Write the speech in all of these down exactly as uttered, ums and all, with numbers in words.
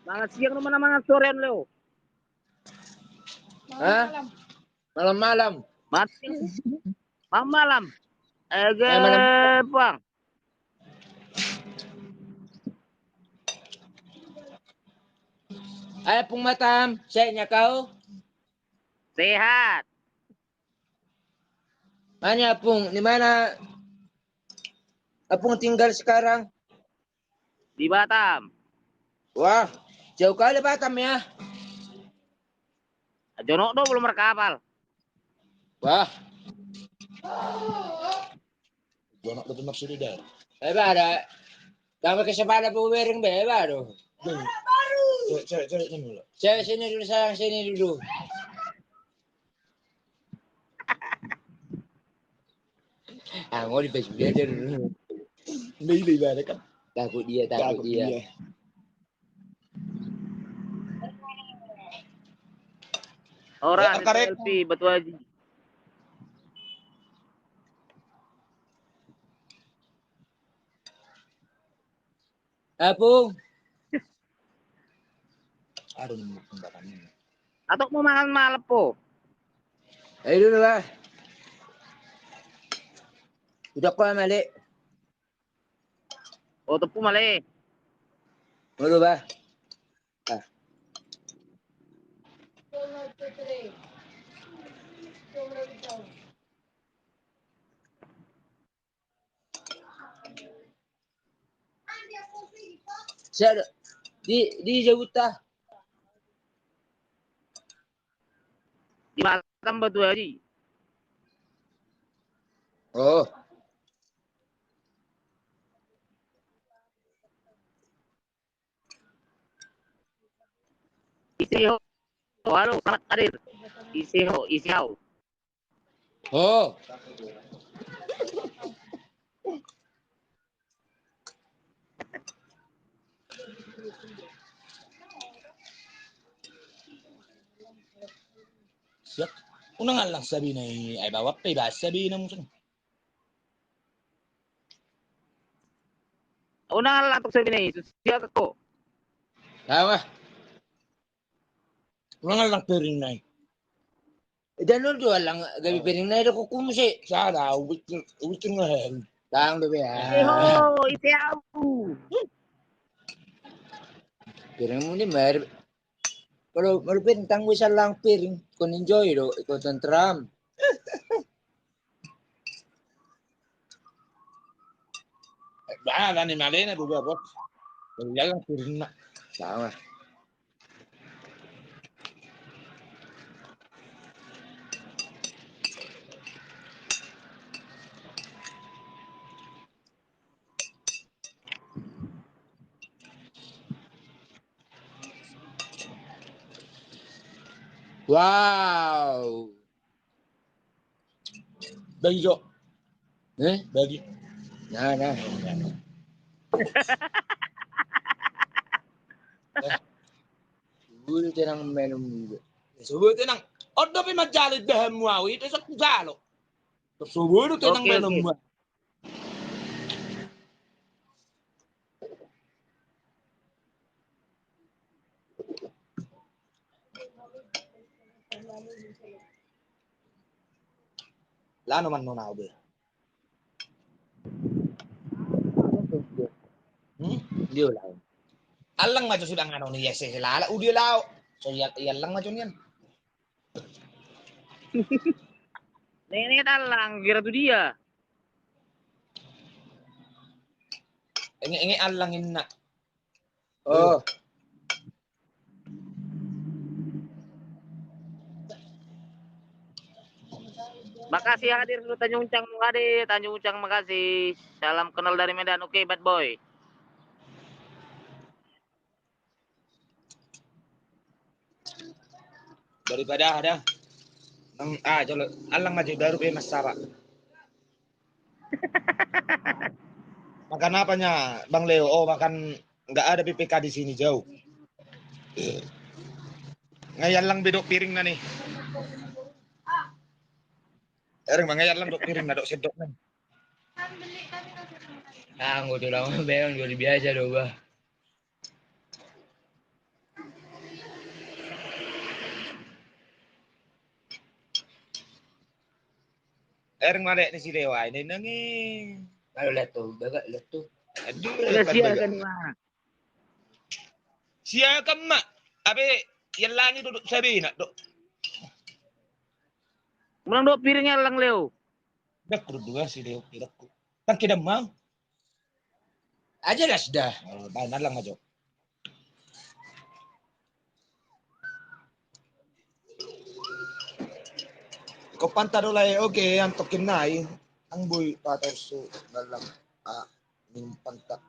Mangan siang do manang mangan sore on, Leo? Hah? Malam-malam. Mangan siang. Malam-malam. Ege, eh, malam. Pang. Hai, Pung Matam, sehat nunga ho? Sehat. Mana Apung? Di mana Apung tinggal sekarang? Di Batam. Wah, jauh kali Batam ya. Jonok do, belum markapal. Wah. Jonok do tu maksud dia. Eh, ba ada. Tambah ke sepala bu bering be, ba do. Cewek, cewek, cewek sini dulu. Cewek sini dulu, sayang, sini dulu. Ah, mau dipes dia dulu. Ini, ini, ini, kan? Takut dia, takut dia. Ora, ya, angka rek. Selfie, Batu Aji. Apung. Aduh, ini makan ini. Atau mau makan malam, po? Ayo dulu lah. Udah kok, Malik. Oh, tepu male. Molo ba. Ah. Siap, di, di Jabuta. Di Batam, Batu Aji. Oh. Ise ho. Oh, halo, selamat hadir. Ise ho, ise au. Oh. Siap. Unang allang Sabina i, ai bawa pe ibahas Sabina musim. Unang allang tok Sabina i, siap ko. Tawa. Unang allang Pering nai. Janur do allang gabe Pering nai do kuku muse. Sada, ubiting, ubiting ngai. Tang do be. Ise ho, ise au. Pering muni mer. Kalau, kalau Pering tang bisa allang Pering, kon enjoy do, ikon tentram. Bah, dani malena do, bah, bos. Jadi allang Pering na. Sama. Wow. Bagi jo. Eh? Bagi. Nah, nah. Subuh tenang menum. Subuh tenang. Odo pe manjalo idahan muawi itu sok jalo. Subuh tenang menum. Lano man nona obe. Hmm? Dia ulang. Allang ma jo sudah ngano ni ya se lala udah lao. So ya, ya allang ma jo nian. Nenek allang kira tu dia. Enge enge allang inna. Oh. Makasih hadir sudah Tanjung Uncang, makasih Tanjung Uncang, makasih. Salam kenal dari Medan. Oke, bad boy. Daripada ada nang ah jolo allang ma jo baru pe mas sapa. Makan apanya Bang Leo? Oh, makan, nggak ada P P K di sini, jauh. Ngai allang be dok piring na ni. Ereng mangai allang dok piring na dok sedok na. Ah, nggak tulang beong luar biasa do bah. Ereng malek ni si Dewa ini nangi. Kalau lihat tuh, bagak lihat tuh. Aduh, ada siakan ma. Siakan ma. Abe yang lani duduk sabi nak dok. Menang dok piring yang lang leo. Dak dua si Dewa pirakku. Tangki demang. Aja das dah. Oh, bahan alang aja. Kau panta do lai, oke, yang tokim nai. Ang boy patar su dalam, ah, min panta.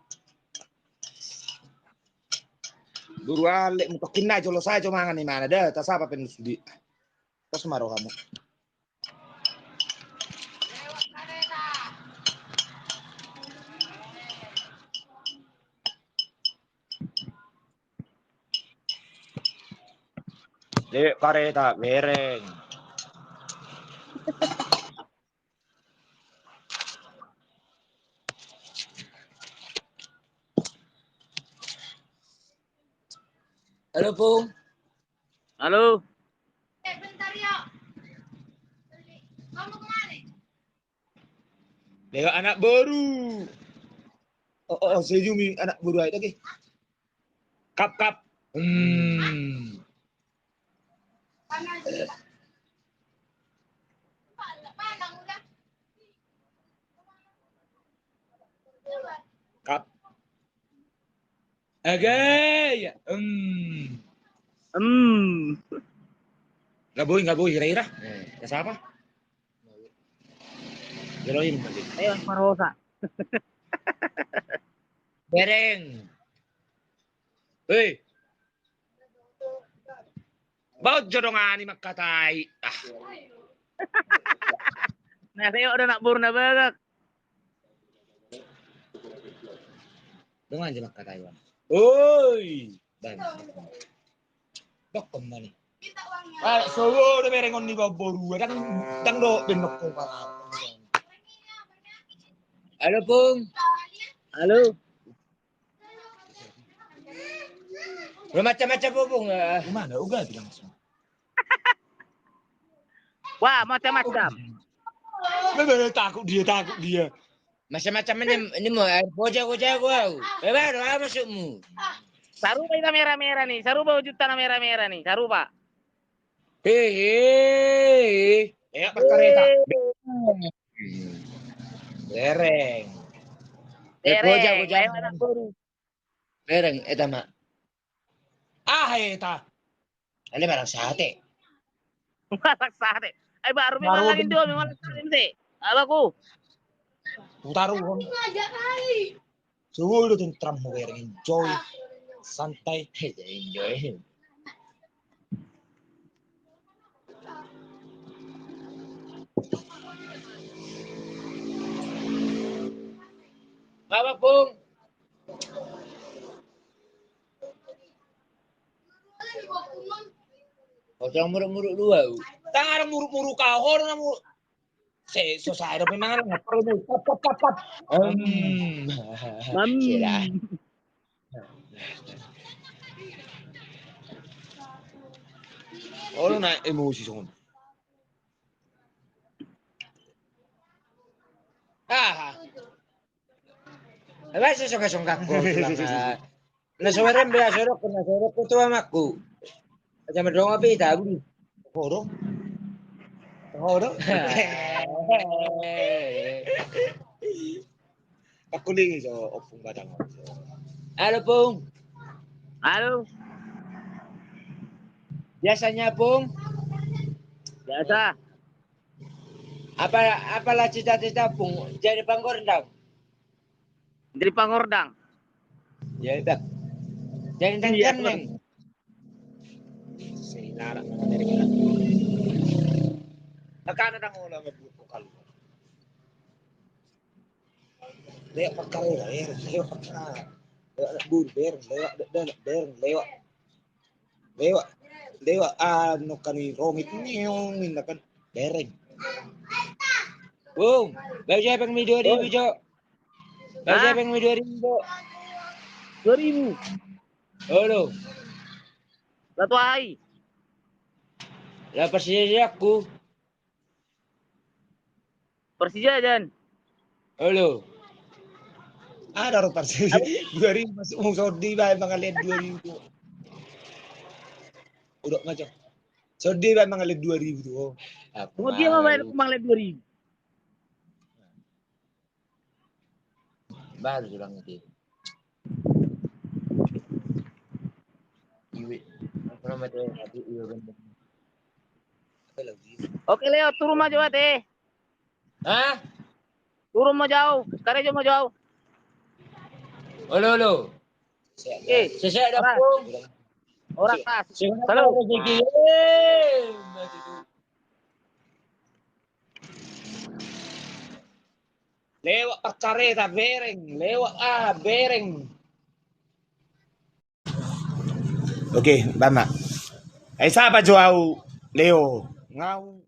Buru alek mu tokim nai, jolo saja mangan ni mana dah, tak sapa pen sudi. Pas maro kamu. Dek kareta bereng. Halo, Pung. Halo. Eh, bentar, ya. Kamu kemana? Lewat anak boru. Oh, oh, oh, senyumi anak boru aja lagi. Kap, kap. Hmm. Kap. Agak ya. Hmm. Hmm. Nggak boleh, nggak boleh, ira-ira. Eh, ya siapa? Jeroin tadi. Ayo, Mas Rosa. Bereng. Hei. Baut jodong ani makatai. Ah. Nah, saya udah nak burna bagak. Dongan je makatai wan. Oi. Bang. Dokkon mani. Ah, so do berengon ni baboru. Dang, dang do benok ko. Halo, Pung. Halo. Udah macam-macam, Pung. Mana uga bilang semua. Wah, macam-macam. Takut dia, takut dia. Macam-macam ini, ini mau air boja, boja, gua. Bebas, apa maksudmu? Sarupa ita merah-merah nih, sarupa ujutta na merah-merah nih, sarupa. Hehe. Ya, pakareta. Bereng. Air boja, boja. Bereng, eta ma. Ah, eta. Ada barang sate. Barang sate. Ai baru memang lagi dua memang lagi sate. Apa ku? Utaru. Subuh itu tentram mau enjoy. Santai. Enjoy. Apa, Pung? Kosong muruk-muruk dua. Tangan muruk-muruk kau, horong muruk. Se, so saya ada memang ada ngapa lu? Kap, kap, kap, kap. Hmm. Mam. Sila. Oh, na emosi songon. Aha. Apa sih songka-songka ko tulang, ah. Na so berem be, na so dokku, na so dokku tu amakku. Aja medong api tabu. Hodo. Hodo. Aku lingi so opung badang. Halo, Pung. Halo. Biasanya, Pung. Biasa. Apa, apalah cita-cita, Pung? Jadi pangordang. Jadi pangordang. Ya, dah. Jadi tangkian, Neng. Saya larak nama dari kita. Makanya dang olah mabuk kok kaluar. Lewat pakareta, lewat pakareta. Lewat bur, ber, lewat, ber, ber, lewat. Lewat, lewat, anu kan i rongit niung inna kan bereng. Bung, bau siapa yang mi dua ribu, Cok? Bau siapa yang mi dua ribu, Cok? Dua ribu. Halo. Satu hari. Lah pas dia aku. Persija, Jan. Halo. Ada ro Persija. Dua ribu masuk, oh, sordi bae mangalean dua ribu. Udah macam. Sordi bae mangalean dua ribu tu. Oh. Mau dia mau main mangalean dua ribu. Baru sudah ngerti. Iwi. Apa nama dia? Iwi. Oke, Leo, turun maju, Ate. Hah? Turun mau jauh, karejo mau jauh. Halo, halo. Eh, Sesek dapung. Orang. Halo. Lewat parkareta bereng, lewat ah bereng. Oke, bama. Ai sapa jo au Leo? Ngau